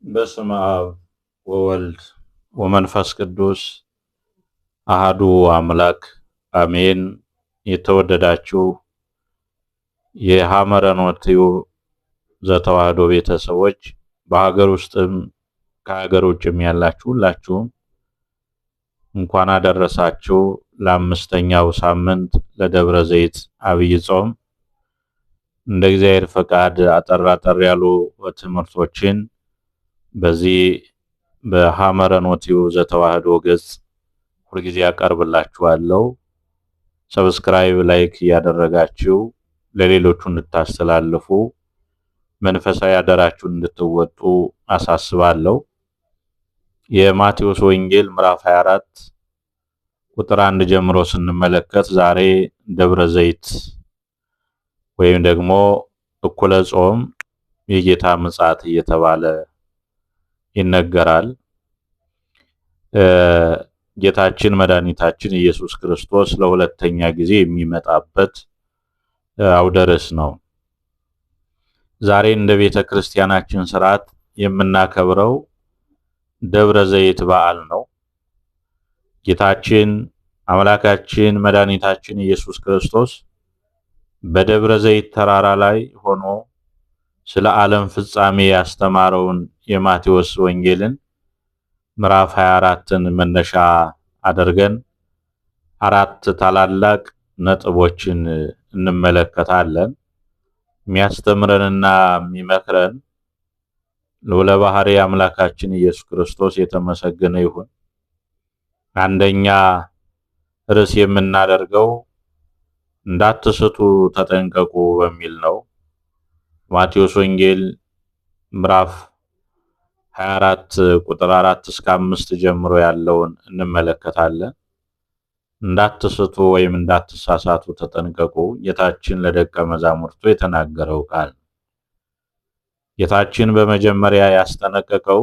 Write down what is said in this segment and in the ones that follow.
በስመ አብ ወወልድ ወመንፈስ ቅዱስ አሃዱ አምላክ አሜን። የተወደዳችሁ የሐመረ ኖትዩ ዘተዋሕዶ ቤተሰቦች በሀገር ውስጥም ከሀገር ውጭም ያላችሁ ሁላችሁም እንኳን አደረሳችሁ ለአምስተኛው ሳምንት ለደብረ ዘይት አብይ ጾም። እንደ እግዚአብሔር ፈቃድ አጠር አጠር ያሉ ትምህርቶችን በዚህ በሐመረ ኖቲው ዘተዋሕዶ ገጽ ሁልጊዜ ያቀርብላችኋለሁ። Subscribe፣ like እያደረጋችሁ ለሌሎቹ እንድታስተላልፉ መንፈሳዊ አደራችሁን እንድትወጡ አሳስባለሁ። የማቴዎስ ወንጌል ምዕራፍ 24 ቁጥር 1 ጀምሮ ስንመለከት ዛሬ ደብረ ዘይት ወይም ደግሞ እኩለ ጾም የጌታ ምጽአት እየተባለ ይነገራል። ጌታችን መድኃኒታችን ኢየሱስ ክርስቶስ ለሁለተኛ ጊዜ የሚመጣበት አውደ ርዕስ ነው። ዛሬ እንደ ቤተ ክርስቲያናችን ስርዓት የምናከብረው ደብረ ዘይት በዓል ነው። ጌታችን አምላካችን መድኃኒታችን ኢየሱስ ክርስቶስ በደብረ ዘይት ተራራ ላይ ሆኖ ስለ ዓለም ፍጻሜ ያስተማረውን የማቴዎስ ወንጌልን ምዕራፍ 24ን መነሻ አድርገን አራት ታላላቅ ነጥቦችን እንመለከታለን። የሚያስተምረንና የሚመክረን ልዑለ ባሕርይ አምላካችን ኢየሱስ ክርስቶስ የተመሰገነ ይሁን። አንደኛ ርዕስ የምናደርገው እንዳትስቱ ተጠንቀቁ በሚል ነው። ማቴዎስ ወንጌል ምዕራፍ 24 ቁጥር 4 እስከ 5 ጀምሮ ያለውን እንመለከታለን። እንዳትስቱ ወይም እንዳትሳሳቱ ተጠንቀቁ ጌታችን ለደቀ መዛሙርቱ የተናገረው ቃል። ጌታችን በመጀመሪያ ያስጠነቀቀው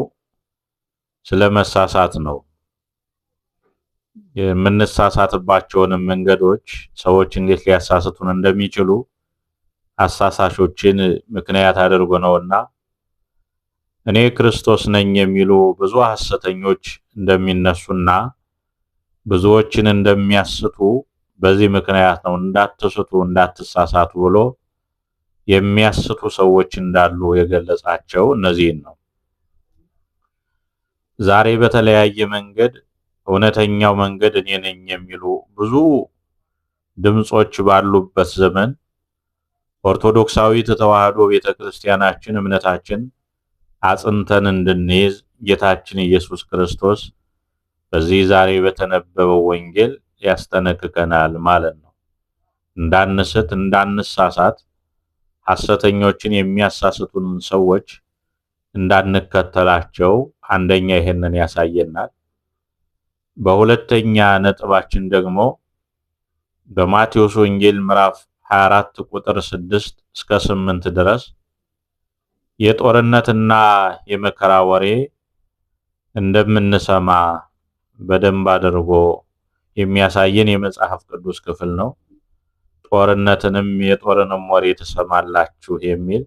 ስለ መሳሳት ነው። የምንሳሳትባቸውንም መንገዶች ሰዎች እንዴት ሊያሳስቱን እንደሚችሉ አሳሳሾችን ምክንያት አድርጎ ነውና እኔ ክርስቶስ ነኝ የሚሉ ብዙ ሐሰተኞች እንደሚነሱና ብዙዎችን እንደሚያስቱ በዚህ ምክንያት ነው እንዳትስቱ እንዳትሳሳቱ ብሎ የሚያስቱ ሰዎች እንዳሉ የገለጻቸው እነዚህን ነው። ዛሬ በተለያየ መንገድ እውነተኛው መንገድ እኔ ነኝ የሚሉ ብዙ ድምጾች ባሉበት ዘመን ኦርቶዶክሳዊት ተዋሕዶ ቤተክርስቲያናችን እምነታችን አጽንተን እንድንይዝ ጌታችን ኢየሱስ ክርስቶስ በዚህ ዛሬ በተነበበው ወንጌል ያስጠነቅቀናል ማለት ነው። እንዳንስት፣ እንዳንሳሳት፣ ሐሰተኞችን የሚያሳስቱንን ሰዎች እንዳንከተላቸው አንደኛ ይሄንን ያሳየናል። በሁለተኛ ነጥባችን ደግሞ በማቴዎስ ወንጌል ምዕራፍ 24 ቁጥር 6 እስከ 8 ድረስ የጦርነትና የመከራ ወሬ እንደምንሰማ በደንብ አድርጎ የሚያሳየን የመጽሐፍ ቅዱስ ክፍል ነው። ጦርነትንም የጦርንም ወሬ ትሰማላችሁ የሚል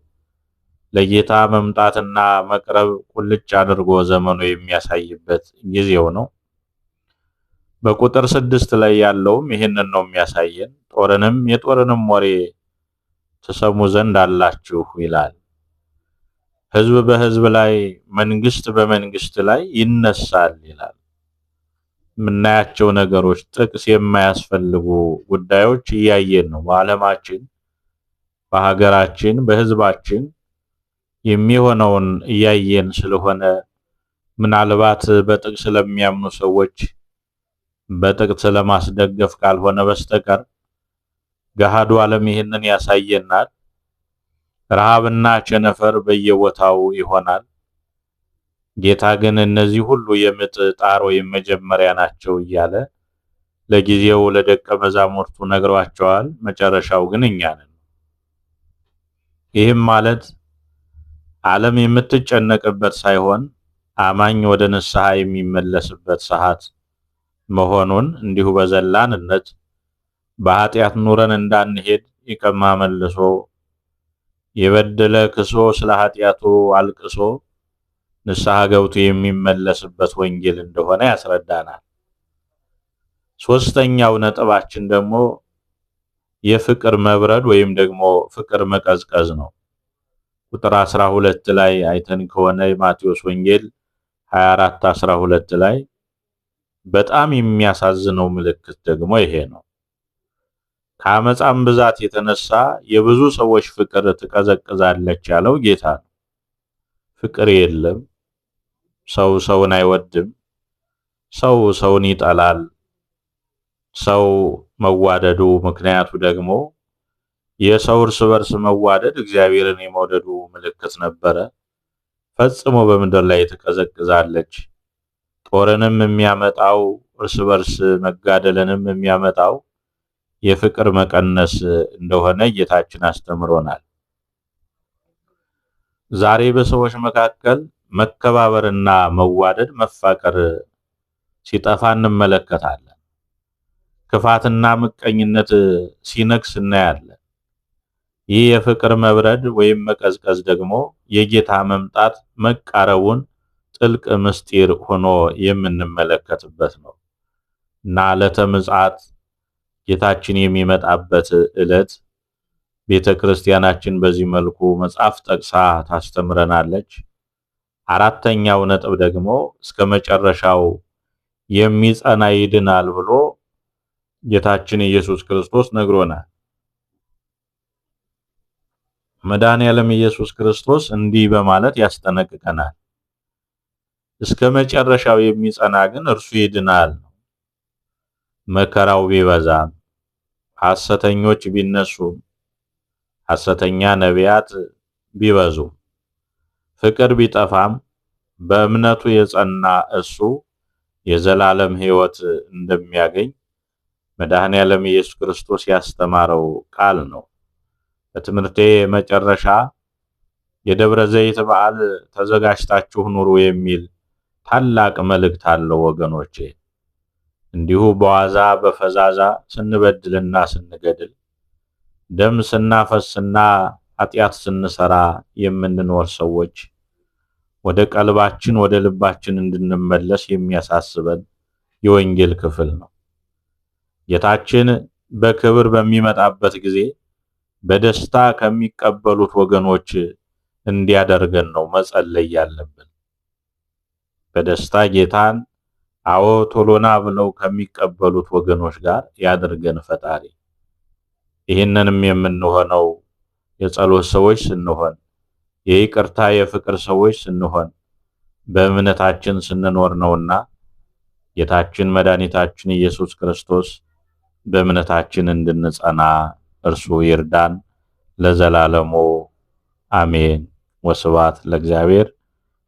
ለጌታ መምጣትና መቅረብ ቁልጭ አድርጎ ዘመኑ የሚያሳይበት ጊዜው ነው። በቁጥር 6 ላይ ያለውም ይህንን ነው የሚያሳየን። ጦርንም የጦርንም ወሬ ትሰሙ ዘንድ አላችሁ ይላል። ሕዝብ በሕዝብ ላይ መንግስት በመንግስት ላይ ይነሳል ይላል። የምናያቸው ነገሮች ጥቅስ የማያስፈልጉ ጉዳዮች እያየን ነው። በዓለማችን፣ በሀገራችን፣ በሕዝባችን የሚሆነውን እያየን ስለሆነ ምናልባት በጥቅስ ለሚያምኑ ሰዎች በጥቅስ ለማስደገፍ ካልሆነ በስተቀር ገሃዱ ዓለም ይህንን ያሳየናል። ረሃብና ቸነፈር በየቦታው ይሆናል። ጌታ ግን እነዚህ ሁሉ የምጥ ጣር ወይም መጀመሪያ ናቸው እያለ ለጊዜው ለደቀ መዛሙርቱ ነግሯቸዋል። መጨረሻው ግን እኛ ነን። ይህም ማለት ዓለም የምትጨነቅበት ሳይሆን አማኝ ወደ ንስሐ የሚመለስበት ሰዓት መሆኑን እንዲሁ በዘላንነት በኃጢአት ኑረን እንዳንሄድ ይቀማ መልሶ የበደለ ክሶ ስለ ኃጢአቱ አልቅሶ ንስሐ ገብቶ የሚመለስበት ወንጌል እንደሆነ ያስረዳናል። ሶስተኛው ነጥባችን ደግሞ የፍቅር መብረድ ወይም ደግሞ ፍቅር መቀዝቀዝ ነው። ቁጥር 12 ላይ አይተን ከሆነ የማቴዎስ ወንጌል 24:12 ላይ በጣም የሚያሳዝነው ምልክት ደግሞ ይሄ ነው። ከአመፃም ብዛት የተነሳ የብዙ ሰዎች ፍቅር ትቀዘቅዛለች ያለው ጌታ ነው። ፍቅር የለም። ሰው ሰውን አይወድም። ሰው ሰውን ይጠላል። ሰው መዋደዱ ምክንያቱ ደግሞ የሰው እርስ በርስ መዋደድ እግዚአብሔርን የመውደዱ ምልክት ነበረ። ፈጽሞ በምድር ላይ ትቀዘቅዛለች። ጦርንም የሚያመጣው እርስ በርስ መጋደልንም የሚያመጣው የፍቅር መቀነስ እንደሆነ ጌታችን አስተምሮናል። ዛሬ በሰዎች መካከል መከባበርና መዋደድ መፋቀር ሲጠፋ እንመለከታለን። ክፋትና ምቀኝነት ሲነግስ እናያለን። ይህ የፍቅር መብረድ ወይም መቀዝቀዝ ደግሞ የጌታ መምጣት መቃረቡን ጥልቅ ምስጢር ሆኖ የምንመለከትበት ነው እና ዕለተ ምጽአት ጌታችን የሚመጣበት ዕለት ቤተ ክርስቲያናችን በዚህ መልኩ መጽሐፍ ጠቅሳ ታስተምረናለች። አራተኛው ነጥብ ደግሞ እስከ መጨረሻው የሚጸና ይድናል ብሎ ጌታችን ኢየሱስ ክርስቶስ ነግሮናል። መድኃኔዓለም ኢየሱስ ክርስቶስ እንዲህ በማለት ያስጠነቅቀናል። እስከ መጨረሻው የሚጸና ግን እርሱ ይድናል ነው። መከራው ቢበዛም፣ ሐሰተኞች ቢነሱም፣ ሐሰተኛ ነቢያት ቢበዙም፣ ፍቅር ቢጠፋም በእምነቱ የጸና እሱ የዘላለም ሕይወት እንደሚያገኝ መድኃኔዓለም ኢየሱስ ክርስቶስ ያስተማረው ቃል ነው። በትምህርቴ መጨረሻ የደብረ ዘይት በዓል ተዘጋጅታችሁ ኑሩ የሚል ታላቅ መልእክት አለው ወገኖቼ። እንዲሁ በዋዛ በፈዛዛ ስንበድልና ስንገድል፣ ደም ስናፈስና ኃጢአት ስንሰራ የምንኖር ሰዎች ወደ ቀልባችን ወደ ልባችን እንድንመለስ የሚያሳስበን የወንጌል ክፍል ነው። ጌታችን በክብር በሚመጣበት ጊዜ በደስታ ከሚቀበሉት ወገኖች እንዲያደርገን ነው መጸለይ ያለብን። በደስታ ጌታን አዎ ቶሎና ብለው ከሚቀበሉት ወገኖች ጋር ያደርገን ፈጣሪ። ይህንንም የምንሆነው የጸሎት ሰዎች ስንሆን፣ የይቅርታ የፍቅር ሰዎች ስንሆን፣ በእምነታችን ስንኖር ነውና ጌታችን መድኃኒታችን ኢየሱስ ክርስቶስ በእምነታችን እንድንጸና እርሱ ይርዳን ለዘላለሙ አሜን። ወስብሐት ለእግዚአብሔር።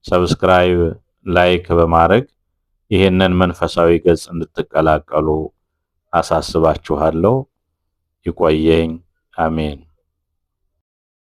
Subscribe፣ like በማድረግ ይህንን መንፈሳዊ ገጽ እንድትቀላቀሉ አሳስባችኋለሁ። ይቆየኝ። አሜን።